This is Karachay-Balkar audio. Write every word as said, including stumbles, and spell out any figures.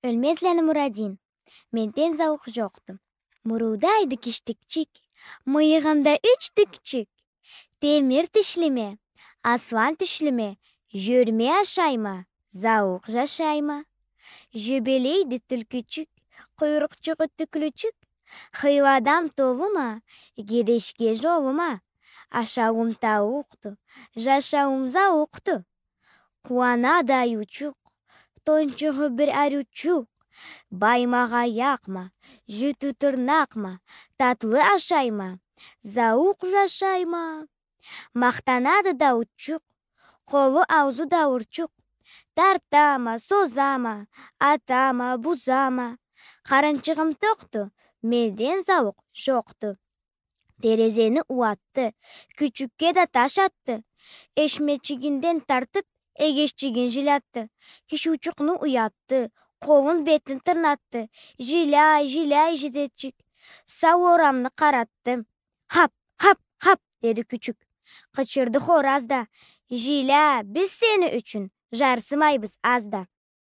Ёлмезланы Мурадин. Менден зауукъ жокъду. Мурулдайды киштикчик, мыйыгъымда юч тюкчюк. Темир тишлиме, аслан тюшлюме, жёрме ашайма, зауукъ жашайма. Жёбелейди тюлкючюк, къуйрукъчугъу тюключюк. Хыйладан толума, гедешге жолума. Ашауум тауукъду, жашауум зауукъду. Къууанады айыучукъ, тончугъу бир ариучукъ. Баймакъ аякъма, жютю тырнакъма, татлы ашайма, зауукъ жашайма. Махтанады дауучукъ, къолу-аузу дауурчукъ. Тартама, созама, атама, бузама. Къарынчыгъым токъду, менден зауукъ жокъду. Терезени ууатды, кючюкге да таш атды. Эшмечигинден тартып, эгешчигин жилятды. Кишиучукъну уятды, къолун-бетин тырнатды. Жиляй, жиляй жизечик, сау орамны къаратды. «Хап, хап, хап!» — деди кючюк. Къычырды хораз да: «Жиля, биз сени ючюн жарсымайбыз аз да».